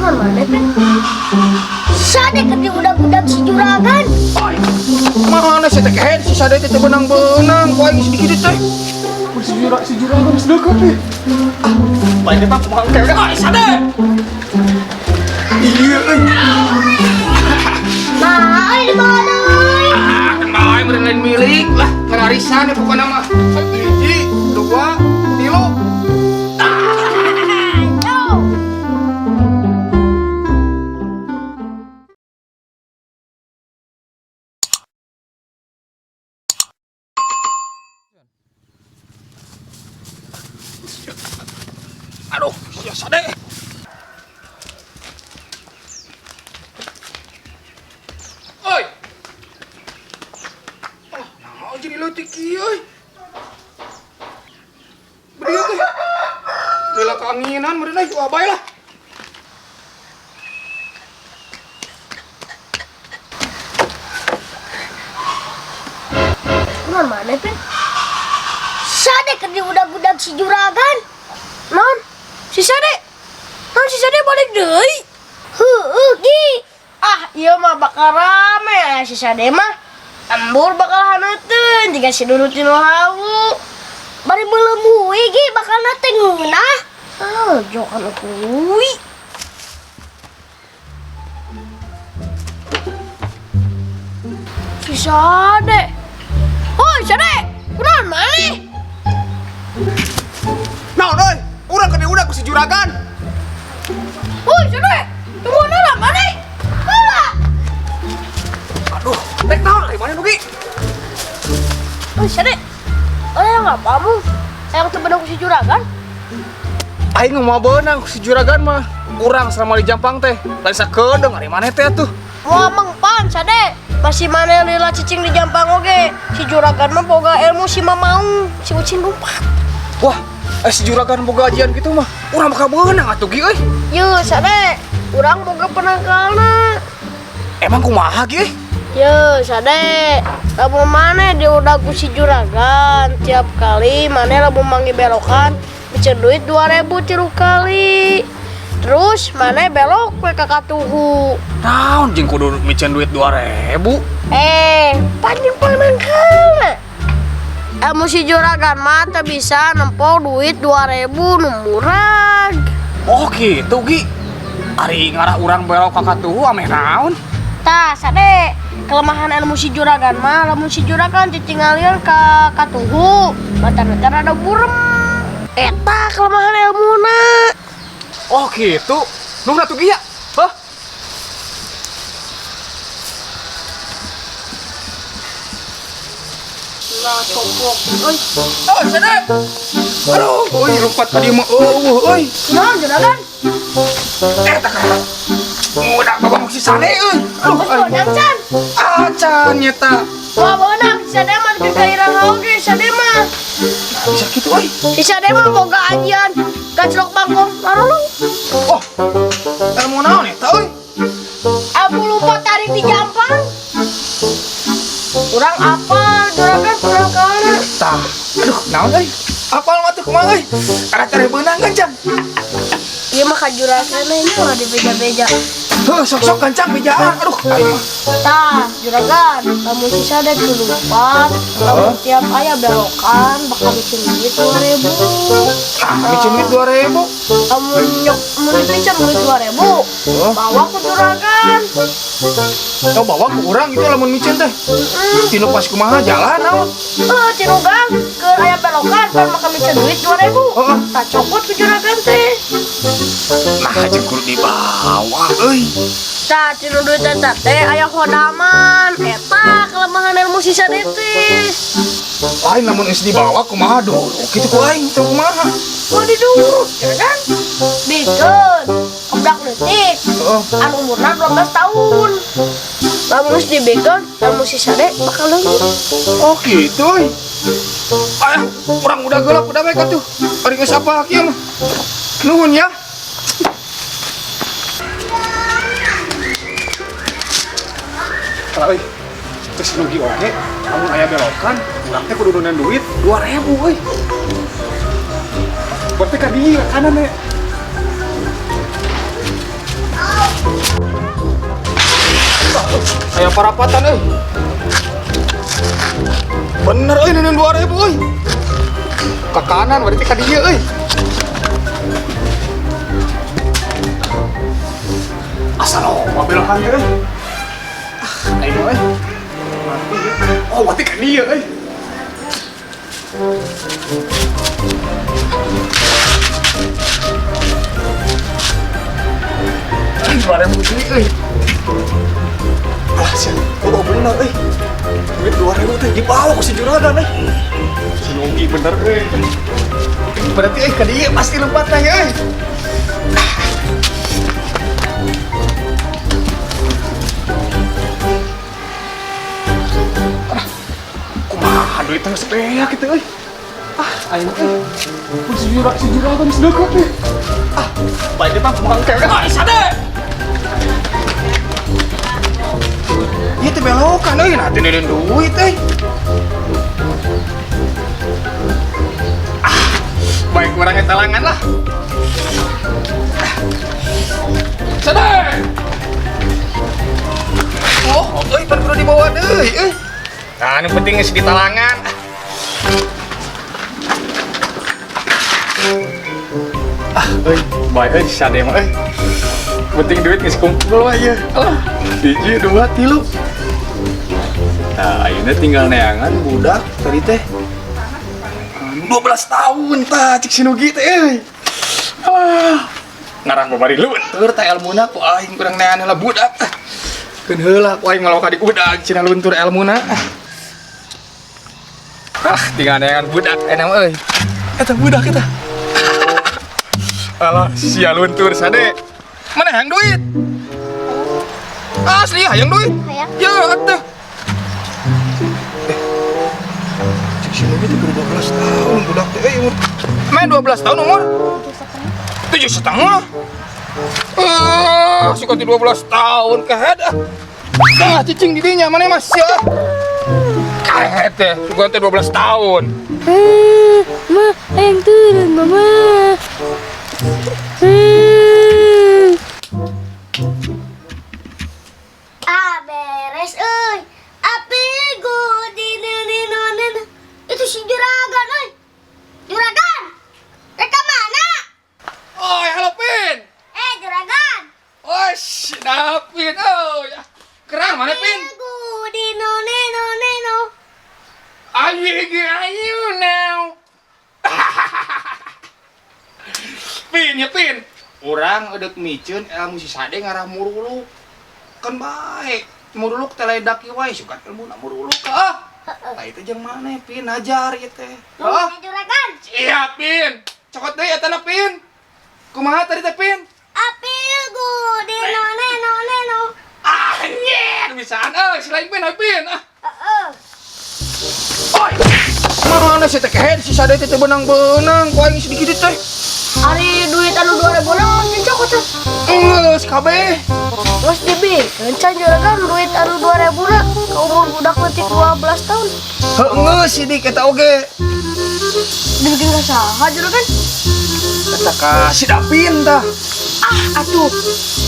Nah, mana teh? Sade keur diudag-udag si juragan. Ay, mana si teh kehed si Sade teh teu beunang-beunang ku aing geus dikitu teh. Si juragan geus deukeut nih. Ah, bae teh kumaha engke udah ai Sade. Iya euy. Nah, euy di bawah deui. Ah, kan bae meureun lain milik lah, ngarisan ya pokona mah. 1, 2, 3. Yo. Aduh, sia Sade. Oi. Ah, naon jadi leutik kieu euy. Beri teh. Lila keanginan meureun euy, wah bae lah. Nah, mana teh? Sade keur diudag-udag si juragan. Naon? Si Sade? Naon si Sade balik deui? Heueuh, Gi. Ah, ieu mah bakal rame aya si Sade mah. Embur bakal haneuteun jiga si Dudut tinu hawu. Bari beuleum hui Gi bakalna teh ngeunah. Ah, jokan hui. Si Sade. Hoi, Sade. Kunaon maneh? Naon euy? Urang keur diudag ku si juragan. Hoi, Sade. Tunggu lah maneh. Heula. Aduh, rek naon ari maneh Nugi? Oh, Sade. Oh, yang apa mu? Yang teu beunang ku si juragan? Aing mah beunang ku si juragan mah. Urang selama di Jampang teh lain sakedeung ari maneh teh atuh. Wah, mengpan Sade. Masih mana lila cicing di Jampang oge. Si juragan mah boga ilmu si Mamaung, si ucing lumpat. Wah, si juragan boga ajian gitu mah. Urang bakal beunang atuh Gi euy. Ye, Sade. Urang boga penangkalna. Emang kumaha Gi? Ye, Sade. Lamun maneh diudag ku si juragan, tiap kali maneh lamun manggih belokan, miceun duit 2000 tilu kali. Terus maneh belok we ka katuhu. Naon jeung kudu miceun duit 2000? Panjang penangkalna. Ilmu si juragan mah teu bisa nempo duit 2000 nu murag. Oh gitu Gi. Ari ngarah urang belok ka katuhu ameh naon? Tah, Sade, kelemahan ilmu si juragan mah lamun si juragan ditinggalin ka katuhu, mata-mata rada burem. Eta kelemahan ilmuna. Oh gitu. Nuhun atuh Gi ya. Hah? Lah copok. Euy. Oh, Sade. Aduh, euy lompat ka dieu mah eueuh euy. Naon juragan? Tak Udah babang si Sade euy. Aduh, Geus beunang can. Acan nyeta. Wah, beunang si Sade mah teu kairang oge si Sade mah. Nah, bisa kitu euy. Si Sade mah boga ajian gaclok bangkong larolong. Oh. Ilmu naon eta euy? Aku lupa tarik di Jampang. Urang apal juragan kurang kana. Tah, aduh, naon euy? Apal mah tuh kumaha euy? Karena cari beunang gancang. Ieu mah ka juragan ini mah dibeja-beja. Heuh, sok-sok gancang bejaan. Aduh, aing mah. Tah, juragan, lamun si Sade kelumpat, lamun tiap aya belokan bakal micin duit 2000. Nah, micin duit 2000. Lamun nyok mun dipicen duit 2000. Oh. Bawa ku juragan. Oh, bawa ku urang itu lamun micin teh. Tinu pas kumaha jalan naon? Heuh, tinu gang keur aya belokan pan bakal micin duit 2000. Heeh. Tah copot ku juragan teh. Nah, jeung kudu dibawa euy. Tah, tinu duit eta teh aya hodaman. Eta kelemahan ilmu si Sade teh. Lain lamun geus dibawa kumaha dulu kitu ku aing teh kumaha. Mau didurut, ya kan? Bikeun, budak leutik. Heeh. Anu umurna 12 tahun. Lamun geus dibikeun, ilmu si Sade bakal leungit. Oh gitu euy. Ayah, urang udah gelap udah baik atuh. Ari geus apa kieu mah. Nuhun ya. Kalau euy, geus rugi oge, lamun aya belokan, urang teh kudu nunan duit 2000 euy. Berarti ka dieu kanan ya. Aya parapatan euy. Bener euy neundeun 2000 euy. Ke kanan berarti ka dieu euy. Asal loba belokan teh euy. Ah, aing mah euy. Mati ya. Oh, berarti ka dieu euy. 2000 deui euy. Alah sia. Oh, bener euy. Duit 2000 teh dibawa ku si juragan euy. Si Nugi bener euy. Berarti euy ka dieu pasti lempatna ya euy. Ah, kumaha duitna geus beak kitu euy. Ah, aing euy. Mun si juragan geus deukeut nih. Ah, bae mah kumaha engke. Ah, sade. Ieu teh belokan euy, nah teh neundeun duit euy. Ah, baik urang eta talangan lah. Sade. Oh, euy pan kudu dibawa deui euy. Nah, nu penting geus ditalangan. Ah, euy, bae euy sade mah euy. Penting duit geus kumpul wae ieu. Alah, 1, 2, 3. Nah, ayeuna tinggal neangan budak tadi teh. Anu 12 tahun tah cik si Nugi teh euy. Alah, ngarang babari luntur tah elmuna ku aing kurang neangan heula budak. Keun heula ku aing ngalawa ka di budak cenah luntur elmuna. Ah, tinggal neangan budak enak mah euy. Eta budak eta. Alah, sia luntur sade. Mana hayang duit? Asli hayang duit? Hayang. Ya atuh. Cik si Nugi teh kudu 12 tahun budak teh euy umur. Main 12 tahun umur? 7,5. Ah, si koti 12 tahun kehed ah. Tah cicing di dinya mana mas ya. Kahet teh, sugan teh 12 tahun. Ma, hayang turun mama. Ah, beres euy. Api gudi nini. Itu si juragan euy. Juragan. Reka mana? Oi, halo Pin. Juragan. Oi, Dapin euy. Kerang mana Pin? Gudi none none no. Ayo, ayo now. Pin ya Pin. Urang edek miceun ilmu si Sade ngarah muruluk. Kan baik. Muruluk teh lain daki wae sugan ilmuna muruluk ah. Tah itu jeung maneh Pin ajar ieu teh. Nuhun ya, juragan. Iya Pin. Cokot deui eta na Pin. Kumaha tadi teh Pin? Api gudi none none no. Ah, anjir, bisaan euy, selain Pin, euy Pin. Ah. Heeh. Oi. Mana si teh kehed si Sade teh beunang-beunang ku aing sedikit teh. Ari duit anu 2000 na geus cokot teh. Geus kabeh. Geus dibikeun can juragan duit anu 2000 na ka umur budak leutik 12 tahun. Heuh geus sidik eta oge. Dibikin ka saha juragan? Eta ka si Dapin tah. Ah, atuh.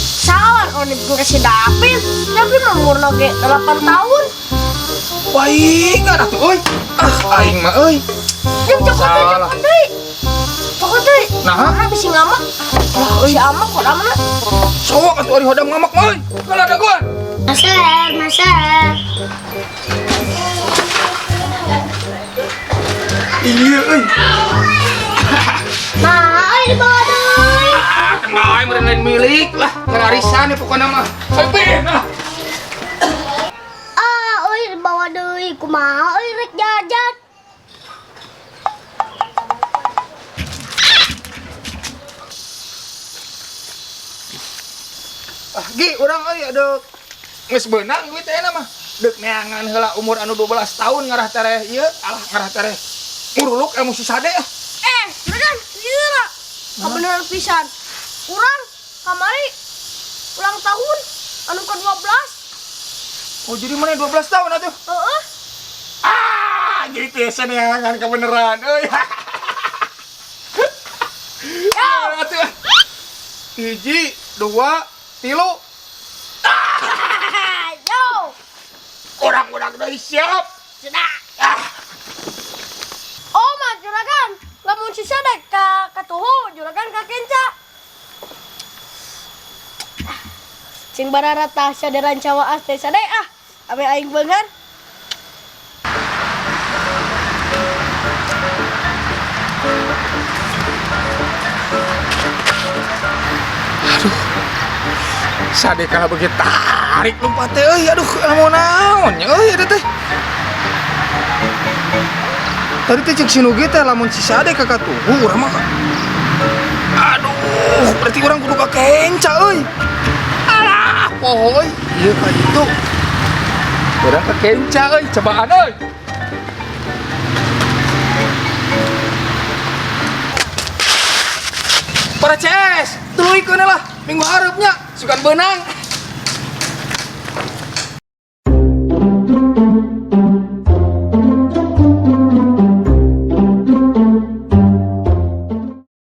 Salah kalau dibikin ka si Dapin. Dapin mah umurna ge 8 tahun. Paingan atuh euy. Ah, aing mah euy. Jeung cokot deui, Salah. cokot deui. Cokot deui. Nah. Nah, bisi ngamak. Lah euy. Si amak kok amana? Sok atuh ari hodam ngamak mah euy. Kalah dagoan. Maser, maser. Iya euy. Nah, euy dibawa deui. Ah, kenal aing meureun lain milik lah. Ngararisan ya pokona mah. Ayo Pin. Ah. Ah, euy dibawa deui. Kumaha euy rek jajan? Ah, Gi, urang euy ada geus beunang duit teh mah. Deuk neangan heula umur anu 12 tahun ngarah tereh ieu, alah ngarah tereh muruluk ilmu si Sade ah. Juragan, ieu lah. Kabeneran pisan. Urang kamari ulang tahun anu ke-12. Oh, jadi mana 12 tahun atuh? Heeh. Ah, jadi teh neangan kebeneran euy. Ya, atuh. 1, 2, 3. Yo. Urang budak deui siap. Sudah. Ah, Oh, mah juragan. Lamun si Sadek ka katuhu, juragan ka kenca. Cing bararata sadaran cawaas teh Sadek ah. Ame aing beungan. Sade kalah begitu tarik lompat teh euy, aduh ilmu naon nya euy eta teh. Tadi teh cek si Nugi teh lamun si Sade ka katuhu urang mah aduh, berarti urang kudu ka kenca euy. Alah, poho euy. Ieu ka ditu. Urang ka kenca euy, cobaan euy. Para CS, tuluy lah minggu hareupnya, sugan beunang.